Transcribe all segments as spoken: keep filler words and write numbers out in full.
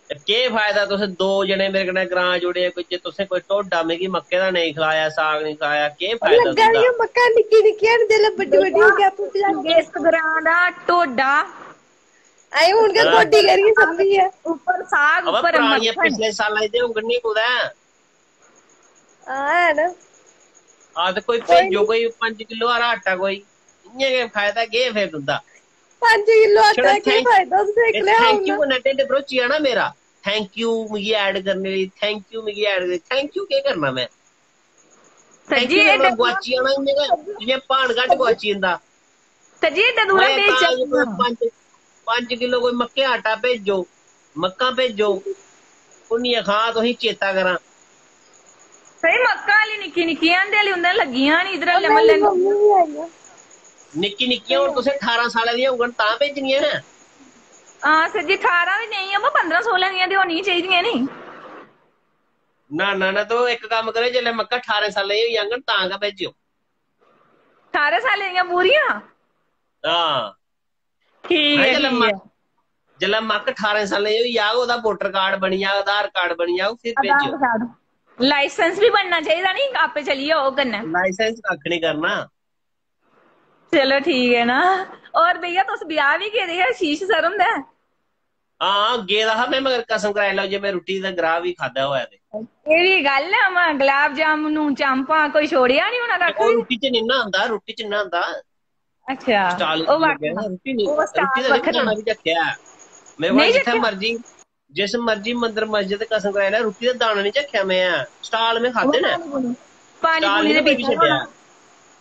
ते केह् फायदा, तुस दो जने मेरे कन्नै ग्रां जुड़े, कोई जे तुसें कोई ढोडा मिगी मक्के दा नेईं खलाया, साग नेईं खलाया, केह् फायदा लग्गा तुं'दा? दियां मक्कां निक्की निक्कियां न, जेल्लै बड्डी बड्डी होगी, आपूं पजांदी। जिस ग्रां दा ढोडा, आए हून गै गोड्डी करियै संभी ऐ। ਉੱਪਰ ਸਾਗ, ਅਬ ਉੱਪਰ ਪੁਰਾਣੀਆਂ ਮੱਖਣ। ਪਿਛਲੇ ਸਾਲਾਂ ਦੇ ਉਂਗਲ ਨਹੀਂ ਕੁਦਾ। हां, है ना? ਆ ਤੇ ਕੋਈ ਭੇਜੋ ਕੋਈ 5 ਕਿਲੋ ਹਰਾ ਆਟਾ ਕੋਈ। ਇੰਨੇ ਕੇ ਫਾਇਦਾ ਕੀ ਫਿਰ ਹੁੰਦਾ? पंज किलो आटा छड़ा का क्या thank- फायदा, उससे एक ले थैंक आऊंगा। यू ना ढिड्ड भरोची जाना मेरा। थैंक यू मिगी ऐड करने लेई, थैंक यू मिगी ऐड करने, थैंक यू केह् करना मैं? सर थैंक जी, यू एह् मेरा गुआची जाना इ'यां गै, जि'यां भान घट्ट गुआची जंदा। सर जी, एह् दूरा मैं भेज तां सकदी कोई आं। 5 5 किलो कोई मक्के आटा भेजो, मक्कां भेजो, उन्नियां खां तुसें चेता करां। सही, मक्कां आह्ली निक्की निक्की आंदे आह्ली उं'दे लग्गियां निं इद्धर अल्ले म्हल्ले। मम्मी भी आई है। निक्की निक्कियां हून तुसें 18 सालें दियां होङन तां भेजनियां न। हां सर जी, 18 बी नेईं, अबा 15 16 दियां ते होनियां चाहिदियां निं। ना ना ना, तो इक कम्म करो, जेल्लै मक्कां 18 सालें दियां होई जाङन तां गै भेजेओ। 18 सालें दियां पूरियां। हां। ठीक मैं ऐ, जेल्लै ठीक मक्क ऐ। जेल्लै मक्क 18 सालें दी होई जाग, ओह्दा वोटर कार्ड बनी जाग, आधार कार्ड बनी जाग, फिर भेजेओ। लाइसेंस भी बनना चाहिदा निं, आपे चलिए ओह् कन्नै। लाइसेंस कक्ख नहीं करना। चलो ठीक ऐ ना। और भैया, तुस ब्याह भी गेदे हे आशीष सर हुंदा? हां, गेदा हा मैं, मगर कसम कराई लैओ, जे मैं रुट्टी दा ग्राह भी खादा होऐ ते। एह् भी गल्ल ऐ, मां गुलाब जामुन, चांपां, कोई छोड़ेआ निं होना कक्ख ओह् भी। रुट्टी च निं ना आंदा, रुट्टी च निं ना आंदा। अच्छा, स्टाल ओह् लग्गेआ ना, बाकी रुट्टी नहीं, ओह् रुट्टी स्टाल दा बक्खरा। खाना भी चक्खेआ। मेरे नहीं पास जिथे चक्खेआ? मर्जी, जिस मर्जी मंदर मस्जिद कसम कराई लै, रुट्टी दा दाना नहीं चक्खेआ मैं। स्टाल में खादे ने। पानी स्टाल पूनी नहीं ते कोई पीता छड्डेआ। होना।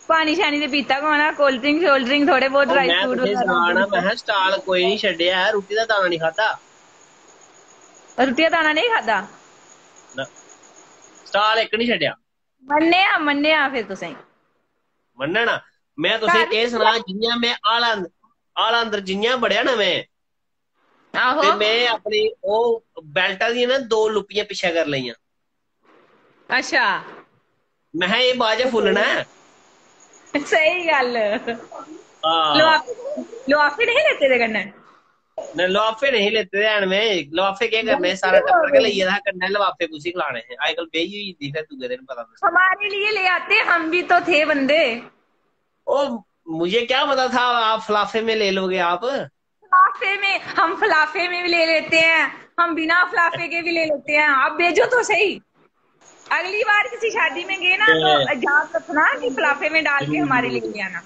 पानी शानी ते पीता गै होना, कोल्ड ड्रिंक शोल्ड ड्रिंक, थोड़े बहुत ड्राई मैं फ्रूट तुसें बगैरा। सनाना, मैं किहा स्टाल कोई नहीं छड्डेआ ऐ, रुट्टी दा दाना नहीं खादा। रुट्टी दा दाना नहीं खादा? ना। स्टाल इक नहीं छड्डेआ। मन्नेआ, मन्नेआ फिर तुसें। मन्नना, मैं तुसें घर केह् सनां, जियां मैं आला अंद-, आला अंदर जियां बड़ेआ ना मैं, आहो। ते मैं अपनी ओह् बेल्टा दियां ना दो लुप्पियां पिच्छे कर लेइयां। अच्छा। मैं किहा एह् बाद च फुल्लना ऐ। सही गल्ल। हां। लफाफे, लफाफे नहीं लेते दे कन्नै? नहीं, लफाफे नहीं लेते दे हैन मैं। लफाफे केह् करने, सारा टब्बर गै लेई गेदा हा कन्नै, लफाफे कुसी खलाने हे? अजकल बेही होई जंदी, फिर दूए दिन पता लगदा। हमारे लिए ले आते, हम भी तो थे बंदे। ओ, मुझे क्या पता था आप फलाफे में ले लोगे आप। फलाफे में, हम फलाफे में भी ले लेते हैं, हम बिना फलाफे के भी ले लेते हैं। आप भेजो तो सही। अगली बार किसी शादी में गए ना, तो याद रखना कि फलाफे में डाल के हमारे लिए ले आना।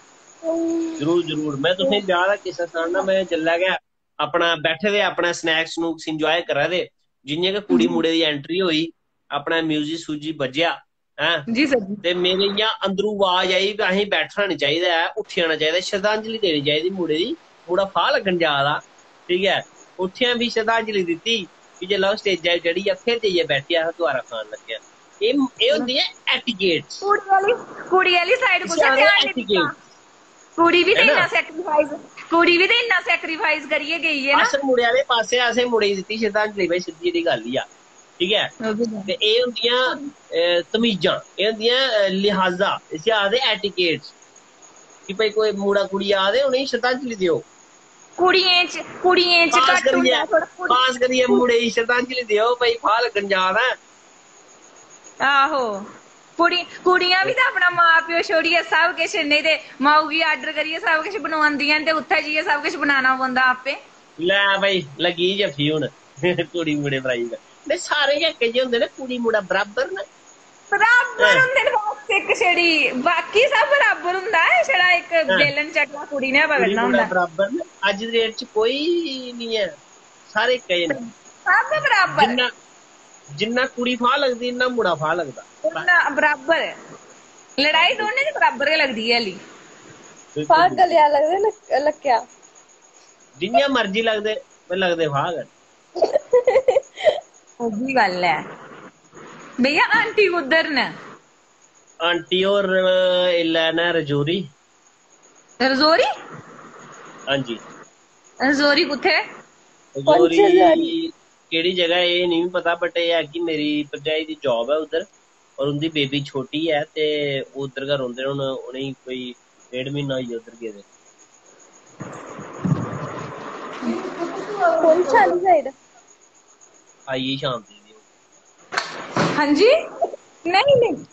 जरूर, जरूर। मैं तुसें ब्याह दा किस्सा सनाना, मैं जेल्लै गै अपना बैठे दे अपना स्नैक्स स्नूक्स इंजॉय करा दे, जि'यां गै कुड़ी मुड़े दी एंट्री होई, अपना म्यूजिक सूजी बज्जेआ, हैं? जी सर जी। ते मेरे इ'यां अंदरू आवाज आई कि असें बैठना नहीं चाहिदा ऐ, उठी आना चाहिदा, श्रद्धांजलि देनी चाहिदी मुड़े दी, मुड़ा फाह् लग्गन जा दा, ठीक ऐ? उठेआ बी श्रद्धांजलि दित्ती, फ्ही जिसलै ओह् स्टेजै पर चढ़ी गेआ, फिर जाइयै बैठेआ, अस दोबारा खान लग्गे आं। एह्, एह् होंदी ऐ एटिकेट्स। कुड़ी आह्ली, कुड़ी आह्ली साइड इसी कुसै आखदे ध्यान नहीं दित्ता। एटिकेट्स। कुड़ी भी तो है ना? इन्ना सैक्रीफाइस, कुड़ी भी तो इन्ना सैक्रीफाइस करियै गई है ना। अस मुड़े आह्ले पासै, असें मुड़े गी दित्ती श्रद्धांजलि, भाई, सिद्धी जेही गल्ल ही आ, ठीक ऐ? ओह् बी गल्ल। ते एह् होंदियां, अ, तमीजां, एह् होंदियां, अ, लिहाजा, इसी आखदे एटिकेट्स। कि भाई कोई मुड़ा कुड़ी आ दे, उ'नेंगी श्रद्धांजलि देओ। कुड़ियें च, कुड़ियें च खास घट्ट होंदा करियै, ऐ थोड़ा। कुड़ी- खास करियै मुड़े गी श्रद्धांजलि देओ, भाई, फाह् लग्गन जा दा ऐ। आहो, कुड़ी, कुड़ियां बी ते अपना मां प्यो छोड़ियै सब किश, नेईं ते माऊ गी आर्डर करियै सब किश बनवांदियां न ते उत्थै जाइयै सब किश बनाना पौंदा आपे। लै भाई, लग्गी जफ्फी हून कुड़ी मुड़े प्राइज दा। ते सारे गै इक्कै जेह् होंदे न, कुड़ी मुड़ा बराबर न। बराबर हैं। होंदे न, बस इक छड़ी, बाकी सब बराबर होंदा ऐ, छड़ा इक हैं। बेलन चकला कुड़ी ने कुड़ी पकड़ना मुड़ा होंदा। बराबर न। अज्ज दी डेट च कोई निं ऐ, सारे इक्कै जेह् न। सब बराबर। जिन्ना, जिन्ना कुड़ी फाह् लगदी, इन्ना मुड़ा फाह् लगदा। उन्ना बराबर। लड़ाई दोनें च बराबर गै लगदी ऐ हल्ली। बिल्कुल, फाह् बिल्कुल। गलेआ लगदे न लक्केआ। जिन्नियां मर्जी लगदे, पर लगदे फाह् गै। ओह् बी गल्ल ऐ। भैया, आंटी कुद्धर न? आंटी होर इल्लै न रजौरी। रजौरी? हां जी। रजौरी कुत्थै? रजौरी पंचेसर। केह्ड़ी जगह, एह् निं पता, but एह् ऐ कि मेरी भरजाई दी जॉब ऐ उद्धर, और उं'दी बेबी छोटी ऐ ते ओह् उद्धर गै रौंह्दे न। हून उ'नेंगी कोई डेढ़ म्हीना होई गेआ उद्धर गेदे। पुंछ आह्ली साइड। आई गेई शांति दी। हाँ जी। नहीं नहीं।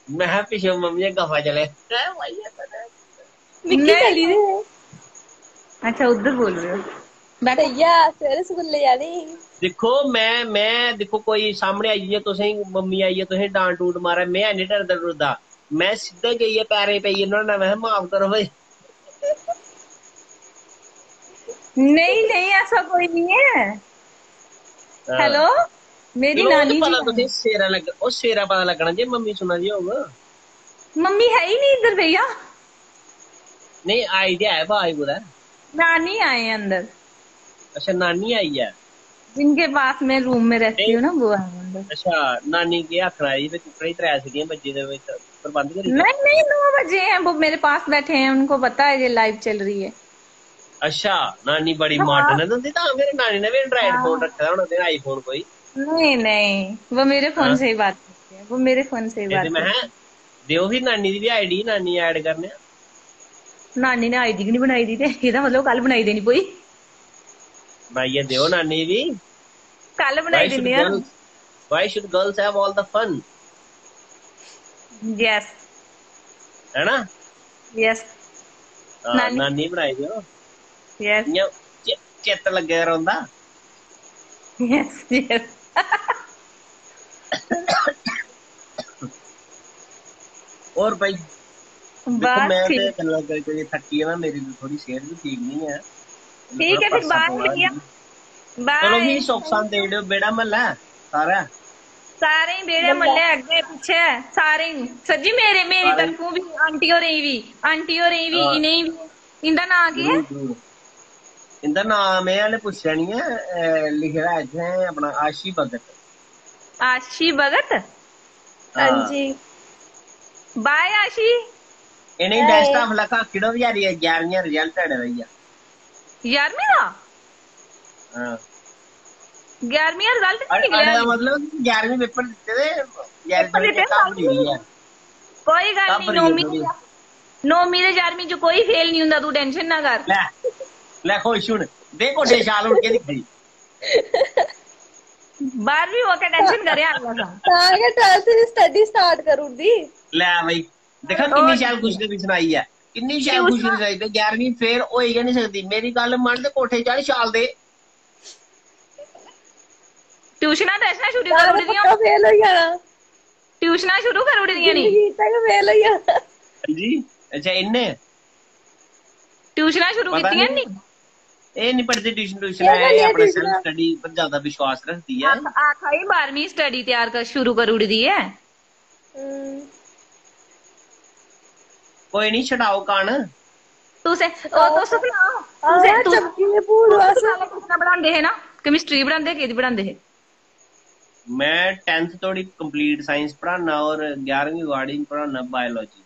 मैं हा पिच्छे मम्मी गफा चले, "हैं भाई, ये पता है।" मिक्की नहीं। चली दे। अच्छा, उधर बोल रहे हो। बैठो। भैया सवेरे स्कूले जानी। दिक्खो, मैं मैं दिक्खो, कोई सामने आई जाए, तुसें मम्मी आई जाए, तुसें डांट डूट मारै, मैं नहीं डरदा डुरदा। मैं सिद्धा जाइयै पैरें पेइयै नुहाड़े, मैं, "माफ करो भाई।" नहीं नहीं, ऐसा कोई नहीं है। हाँ। हेलो, मेरी चलो, ओह् नानी ते पता जी। तुसें सवेरा लग्ग-, ओह् सवेरा पता लग्गना जे मम्मी सुना दी होग। मम्मी है ही नहीं इधर भैया। नहीं, आई ते है बाज कुतै। नानी आए हैं अंदर। अच्छा, नानी आई ऐ। जिनके पास मैं रूम में रहती हूँ ना, वो आए हैं अंदर। अच्छा, नानी केह् आखना जी, फिर कुकड़े त्रै सीटियां बज्जी दे, फिर बंद करी दे। नहीं नहीं, नौ बजे हैं, वो मेरे पास बैठे हैं, उनको पता है ये लाइव चल रही है। अच्छा, नानी बड़ी हाँ। माडर्न है तुंदी, तां मेरे नानी ने भी एंड्राइड हाँ। फोन रखे दा होना, तेरा आईफोन कोई। नहीं नहीं, वो मेरे फोन हाँ। से ही बात करते हैं, वो मेरे फोन से ही ते बात मैं करते हैं। देओ फिर नानी दी भी आईडी, नानी ऐड करने आं। नानी ने आईडी की नहीं बनाई दी, ते एह्दा मतलब कल बनाई देनी पई। बनाइयै देओ नानी दी। कल बनाई Why should दिन्ने आं। girls, why should girls have all the fun? Yes. है ना? यस। हाँ, नानी। नानी बनाई देओ। यस। इ'यां चि-, चित्त लग्गे दा रौंह्दा। Yes yes. और भाई, देखो, बस मैं ते ठीक। गल्लां करी करी थक्की गेदा, मेरी ते थोड़ी सेह्त भी ठीक नहीं ऐ। ठीक ऐ, थोह्ड़ा फिर बाय परसा पवा भैया। दी। बाय। चलो भी, सुख सांद देई ओड़ेओ बेड़ा म्हल्ला सारा। सारें गी बेड़े म्हल्ले अग्गें पिच्छें सारें गी। सर जी, मेरे, मेरी सारें तरफों भी, आंटी होरें गी भी, आंटी होरें गी भी, हाँ। इ'नेंगी भी। इंदा नांऽ केह् ऐ? जरूर, जरूर। इंदा नांऽ में हाले पुच्छेआ निं ऐ, अ, लिखे दा इत्थें अपना आशी भगत। आशी भगत। हाँ। हां जी। बाय आशी। इ'नेंगी बेस्ट ऑफ लक आखी ओड़ो बचैरी, ग्यारहवीं रिजल्ट आने दा। ग्यारहवीं दा? हाँ। ग्यारहवीं दा रिजल्ट नहीं अरे, निकलेआ अरे, अजें। मतलब ग्यारहवीं पेपर दित्ते दे, ग्यारहवीं पेपर दित्ते, पेपर निकली ऐ। कोई गल्ल सब नहीं, भरी नौवीं गेई। दी, नौवीं ते ग्यारहवीं च कोई फेल नहीं होंदा, तू टेंशन ना कर। ले, ले खुश हुन, दे कोठे शाल उड़ के दिक्खी। बारहवीं होके टेंशन करे अगला साल। तां गै ट्वेल्थ दी स्टडी स्टार्ट करी ओड़दी। ले भाई, दिक्खा किन्नी शैल खुशखबरी सुनाई ऐ, किन्नी शैल खुशखबरी सुनाई। ते ग्यारहवीं फेल होई गै नहीं सकदी। मेरी गल्ल मन ते कोठे चढ़, शाल दे। ट्यूशनां ते असें शुरू करी ओड़ी दियां। पक्का फेल होई जाना। ट्यूशनां शुरू करी ओड़ी दियां नी। जिंदगी च गै फेल होई जाना। जी, अच्छा, इन्ने ट्यूशनां शुरू पता कीतियां नहीं। नी। एह् नहीं पढ़दे ट्यूशन ट्यूशन, एह् गल्ल एह् ऐ अपना ट्यूशनां। सेल्फ स्टडी पर ज्यादा विश्वास रखदी ऐ। आख- आखा ही बारहवीं स्टडी त्यार कर, शुरू करी ओड़ी दी ऐ। हम्म। कोई नहीं, छडाओ कान। तुसें ओह् तुस सनाओ, आवा तुसें तुस चमकी दे भूत तुस बस। पैह्लें कितना पढ़ांदे हे ना? केमिस्ट्री पढ़ांदे हे, केह्दी पढ़ांदे हे? मैं टेंथ तोड़ी कंप्लीट साइंस पढ़ाना और ग्यारहवीं गार्डिंग पढ़ाना बायोलॉजी।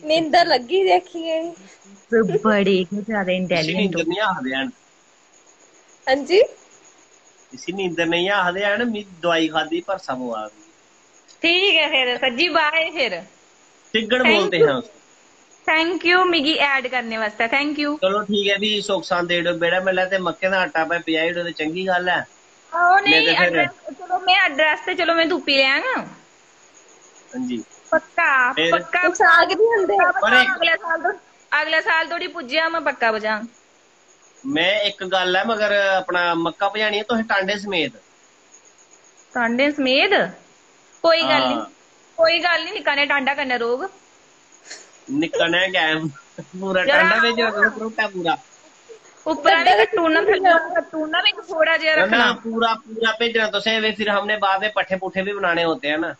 नींदर लग्गी देखिए। बड़े गै ज्यादा इसी इंटेलिजेंट नींदर नहीं आखदे हैन। हां जी। इसी नींदर नहीं आखदे हैन। मी दवाई खादी, परसा पवा दी। ठीक है फिर सर जी, बाय फिर। चिगड़ Thank बोलते you। हैं उसको। थैंक यू मिगी ऐड करने वास्तै, थैंक यू। चलो ठीक है भी, सुख सांद देई ओड़ो बेड़ा म्हल्ला ते मक्कें दा आटा भाई पजाई ओड़ो ते चंगी गल्ल ऐ। ओह् नेईं नहीं, ते फिर एड्रेस चलो, मैं एड्रेस ते चलो मैं तुप्पी लैंग। हां जी। पक्का, फिर? पक्का साग नहीं होंदे। पक्का पर एक अगले साल तो, अगले साल थोड़ी पुज्जेआ, मैं पक्का पजांग। मैं इक गल्ल ऐ, मगर अपना मक्का पजानी ऐ तुस टांडे समेत। टांडे समेत? कोई गल्ल नहीं, हाँ। कोई गल्ल नहीं, निक्का नेहा टांडा कन्नै रौह्ग। निक्का नेहा गै, पूरा यार, टांडा भेजना तुस, त्रोटा पूरा। उप्परा भी कट्टूना, थल्ले कट्टूना भी थोड़ा जेहा ना, रखना। ना, पूरा, पूरा भेजना तुसें, वे फिर हमने बाद में पट्ठे पुट्ठे भी बनाने होते हैं ना।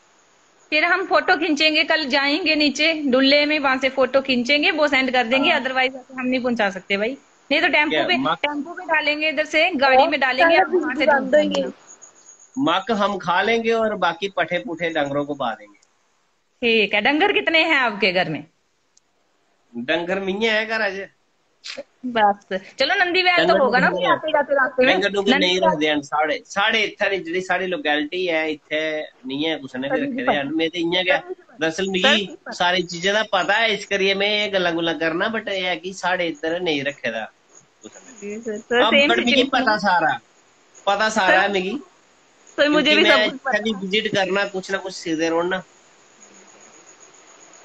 फिर हम फोटो खींचेंगे, कल जाएंगे नीचे डुल्ले में, वहां से फोटो खींचेंगे, वो सेंड कर देंगे, हाँ। अदरवाइज हम नहीं पहुंचा सकते भाई। नहीं तो टेम्पो क्या? पे, मक- टेम्पो पे डालेंगे, इधर से गाड़ी में डालेंगे, आप वहां से बंद होई गेई। मक हम खा लेंगे और बाकी पट्ठे पुट्ठे डंगरों को पा देंगे। ठीक है। डंगर कितने हैं आपके घर में? डंगर मियां है घर च। बस चलो, नंदी बैल तो डंगर होगा ना डुंगर कोई आते जाते रास्ते में। डंगर डुंगर नंदी नेईं बैल। रखदे हैन साढ़े, साढ़े इत्थै निं, जेह्ड़ी साढ़ी लोकैलिटी ऐ, इत्थै निं ऐ कुसै ने बी कदी रक्खे निं दे हैन। में ते इ'यां गै, कदी निं। दरअसल सर, मिगी सारी चीजें दा पता ऐ, इस करियै में एह् गल्लां गुल्लां करना, बट एह् ऐ कि साढ़े इद्धर नेईं रक्खे दा कुसै ने। जी सर, सर, हां, सेम बट मिगी सिचुएशन पता सारा। पता सारा है मिगी। तो मुझे क्योंकि भी मैं सब कुछ इत्थै भी विजिट करना, कुछ ना कुछ सिखदे रौहना।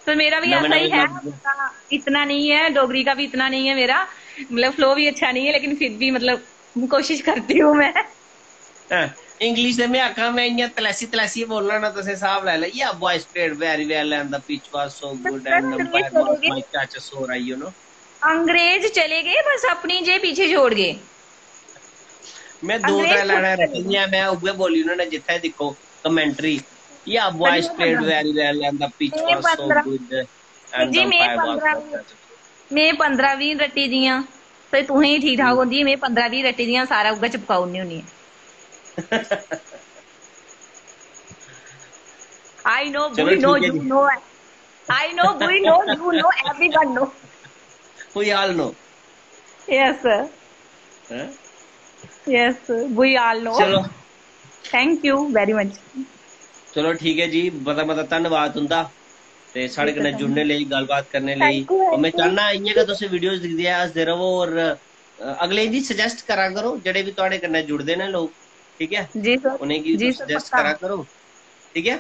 तो मेरा भी नमें ऐसा ही नमें है। लोग। इतना नहीं है, डोगरी का भी इतना नहीं है मेरा, मतलब फ्लो भी अच्छा नहीं है, लेकिन फिर भी मतलब कोशिश करती हूँ मैं। इंग्लिश दे में आखां, मैं इयां तलैसी तलैसी बोलना ना, तुसें स्हाब लाई लैओ। Yeah, boys played very well and the pitch was so good and umpire was my touch sore, you know। अंग्रेज चले गए, बस अपनी जे पीछे छोड़ गए। मैं दो अंग्रेज त्रै लाइनां चले रट्टियां, मैं उ'ऐ बोली ओड़ना ना जित्थै दिक्खो commentary. Yeah, boys played very well and the pitch was so good and the umpire was my touch। में पंदरां बीह रट्टी दियां, ते तुसें ही ठीक ठाक होंदी। में पंदरां बीह रट्टी दियां, सारा उ'ऐ चपकाई ओड़नी होन्नी। I know, we know, you know, I know, we know, you know, everyone know। We all know। Yes, sir। हैं? Yes, we all know। चलो। Thank you very much। चलो ठीक है जी, मता मता धन्नवाद तुंदा ते साढ़े कन्नै जुड़ने लेई, गल्लबात करने लेई। Thank you, और मैं thank you। चाहना इ'यां गै तुस वीडियोस दिखदे, हसदे रवो और अ, अगले गी सजेस्ट करा करो, जेह्ड़े बी थुआढ़े कन्नै जुड़दे न लोग, ठीक ऐ? जी सर। उ'नेंगी जी तुस सर, सजेस्ट पक्का। करा करो, ठीक ऐ?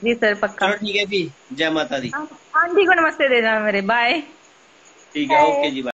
जी सर, पक्का। चलो ठीक है जी, जय माता दी। आंटी को नमस्ते दे देना मेरे, बाय। ठीक है, ओके जी, बाय।